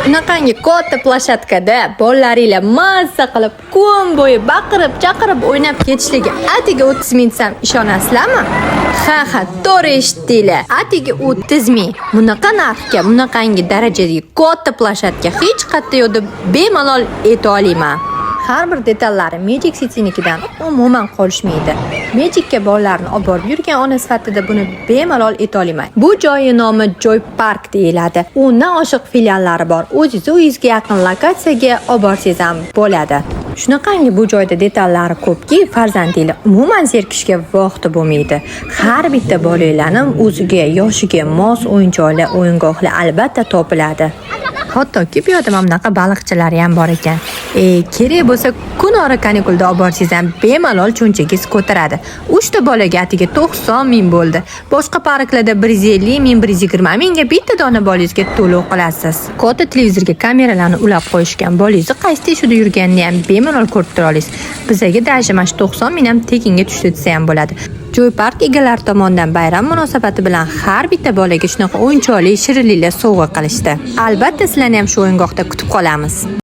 Bunaqangi katta площадка da bolalaringlar mazza qilib kun bo'yi baqirib chaqirib o'ynab ketishligi atigi 30 ming desam, ishonasizlarmi? Ha, to'g'ri eshitdinglar. Atigi 30 ming. Bunaqa narxga bunaqangi darajadagi katta площадка hech qayerda yo'q deb bemalol ayta olaman. Har bir detallari Magic Citynikidan umuman qolishmaydi. Magicga bolalarni olib borib yurgan ona sifatida buni bemalol ayta olaman. Bu joyi nomi Joy Park deyiladi. 10 dan oshiq filiallari bor. O'zingizni uyingizga yaqin lokatsiyaga olib borsangiz ham bo'ladi. Shunaqangi bu joyda detallari ko'pki, farzandinglar umuman zerikishga vaqti bo'lmaydi. Har bitta bolanglarni o'ziga, yoshiga mos o'yinchoqlar, o'yingohlar albatta topiladi. Hattoki bu yerda mana bunaqa baliqchilar ham bor ekan. Kerak bo'lsa, kunora kanikulda olib borsangiz ham bemalol cho'nchagingiz ko'taradi. 3 ta bolaga atiga 90 ming bo'ldi. Boshqa parklarda 150 ming, 120 mingga bitta dona bolangizga to'lov qilasiz. Katta televizorga kameralarni ulab qo'yishgan. Bolangizni qaysi teshikda yurganini ham bemalol ko'rib tura olasiz. Bizaga даже mana shu 90 ming ham tekinga tushdi desa ham bo'ladi. Joy Park egalari tomonidan bayram munosabati bilan har bitta bolaga shunaqa o'yinchoqli shirinliklar sovg'a qilishdi. Albatta, sizlarni ham shu o'yingohda kutib qolamiz.